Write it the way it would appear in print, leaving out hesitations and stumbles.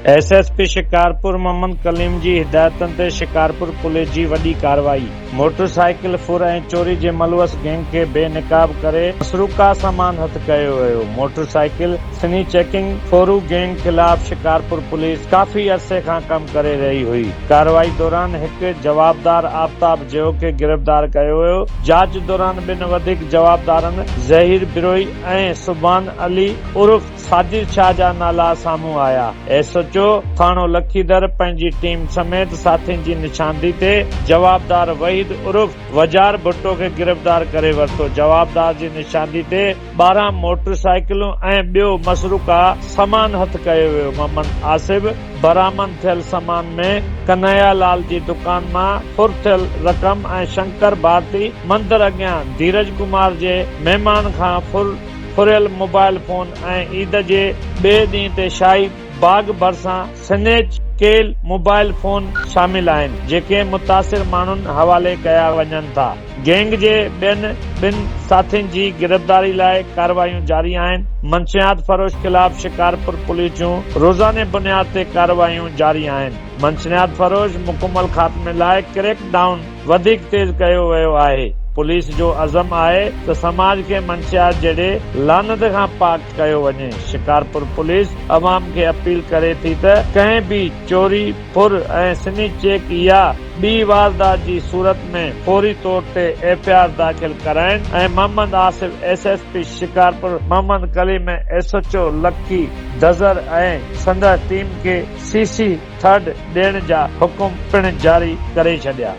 S S P Shikarpur Muhammad Kaleem جي هدايتن تي شڪارپور پوليس جي وڏي ڪارروائي، موٽر سائيڪل ڦر ۽ چوري جي ملوث گينگ کي بي نقاب ڪري مسروقه سامان هٿ ڪيو ويو، موٽر سائيڪل سني چيڪنگ ڦورو گينگ خلاف شڪارپور پوليس ڪافي عرصي کان ڪم ڪري رهي هئي، ڪارروائي دوران هڪ جوابدار آفتاب جيو کي گرفتار ڪيو ويو، جاچ دوران ٻن وڌيڪ جوابدارن ظهير بروهي ۽ سبحان علي عرف ساجد شاهه جا نالا سامهون آيا. ايس ايڇ او ٿاڻو لکيدر پنهنجي ٽيم سميت ساٿين جي نشاندهي تي جوابدار وحيد عرف وجار ڀٽو کي گرفتار ڪري ورتو. جوابدار جي نشاندهي تي 12 موٽر سائيڪلون ۽ ٻيو مسروقه سامان هٿ ڪيو ويو. محمد آصف برآمد ٿيل سامان ۾ ڪنهيا لال جي دڪان مان ڦر ٿيل رقم ۽ شنڪر ڀارتي مندر اڳيان ڌيرج ڪمار جي مهمان کان ڦر ڦريل موبائل فون ۽ عيد جي ٻئي ڏينهن تي شاهي باغ ڀرسان سنيچ ڪيل موبائل فون شامل آهن، جيڪي متاثر ماڻهن حوالي ڪيا وڃن ٿا. گينگ جي ٻين ٻن ساٿين جي گرفتاري لاء ڪارروايون جاري آهن. منشيات فروش خلاف شڪارپور پوليس جون روزاني بنياد تي ڪارروايون جاري آهن. منشيات فروش مڪمل خاتمي لاء ڪريڪ ڊائون وڌيڪ تيز ڪيو ويو آهي. پوليس جو عزم آهي ته سماج کي منشيات جهڙي لعنت کان پاڪ ڪيو وڃي. شڪارپور پوليس عوام کي اپيل ڪري ٿي ته ڪنهن به چوري، ڦر ۽ سني چيڪ يا ٻي واردات جي صورت ۾ فوري طور تي ايف I R داخل ڪرائين ۽ Muhammad Asif S S P Shikarpur Muhammad Kaleem ۽ S H O Lakki Dazar ۽ سندس ٽيم کي سي سي ٿرڊ ڏيڻ جا حڪم پڻ جاري ڪري ڇڏيا.